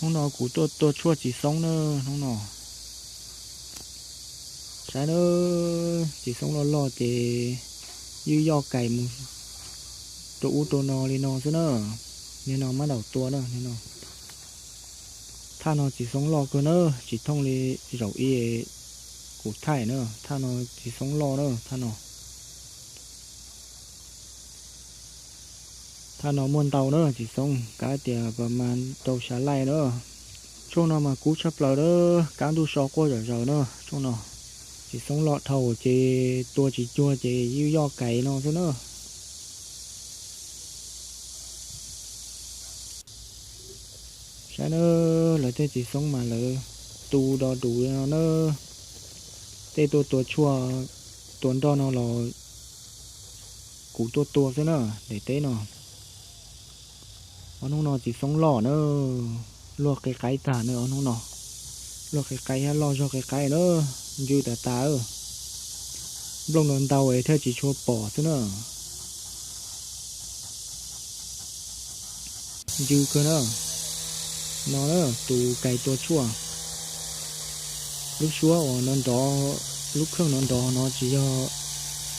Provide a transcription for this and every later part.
Hnub no kuv tuaj tua tshuaj txiv xoob na, hnub no. Saib na, txiv xoob loj loj ces ywj yoj kais mus rau ub rau no li no xwb na. Nim no mab daum tua na, nim no. Thaj no txiv xoob loj kawg na, tsis thooj li zaum ib kuv thaij na, thaj no txiv xoob loj na, thaj no. Thaj no muaj ntau na txiv xoob, kav tias pas mas rau xya laij na. Tshuaj no mas kub tshaj plaws na, kab ntuj so quaj zom zaws na, tshuaj no. Txiv xoob loj dhau ces tua tsis cuag ces ywj yoj kais no xwb na. Saib na, lawv tej txiv xoob mas lawv tu do dus li no na. Tej tuaj tua tshuaj, tua nroj no los kuv tuaj tua xwb na, daim teb no. Ob hnub no txiv xoob loj na, luag qi qaib tag na ob hnub no. Luag qi qaib thiab loj zog qi qaib na, ntsw tas tas. Nplooj ntau ntau es thiaj tsis tshua pom xwb na. Ntsw kawg na. No na, tus kais tua tshuaj. Lub suab uas nrov nrov, lub kheej nrov nrov no tsis yog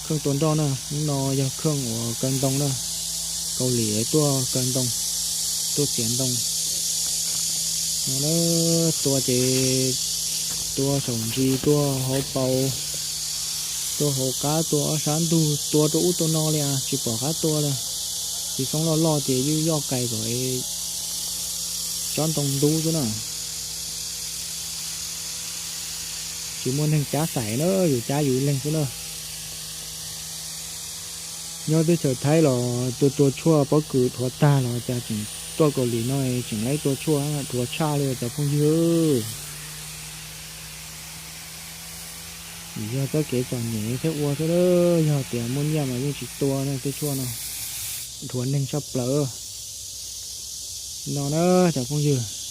kheej tua nroj na, no yog kheej uas kaw ntoo na. Kaus lim tuaj kaw ntoo, tuaj txiav ntoo. No na, tua ces tua saum ntsis, tua hauv paus, tua hauv qab, tua ob sab ntug, tua rau ub tua no li, tsis pom qab tua li. Txiv xoob loj loj ces ywj yoj kais kom tsob ntoo ntub xwb na. Tsis muaj neeg cab xaiv na, yus cab yus ib leeg xwb na. Nyob teb chaws Thaib los tua tua tshuaj pob kws dhuav tag los cas tseem tuaj Kaus Lim no tseem laib tua tshuaj dhuav tshaj li cov phooj ywg. Yog txoj kev txom nyem thiab ua xwb, yog tias muaj nyiaj mas yeej tsis tua tej tshuaj no, dhuav neeg tshaj plaws no na cov phooj ywg.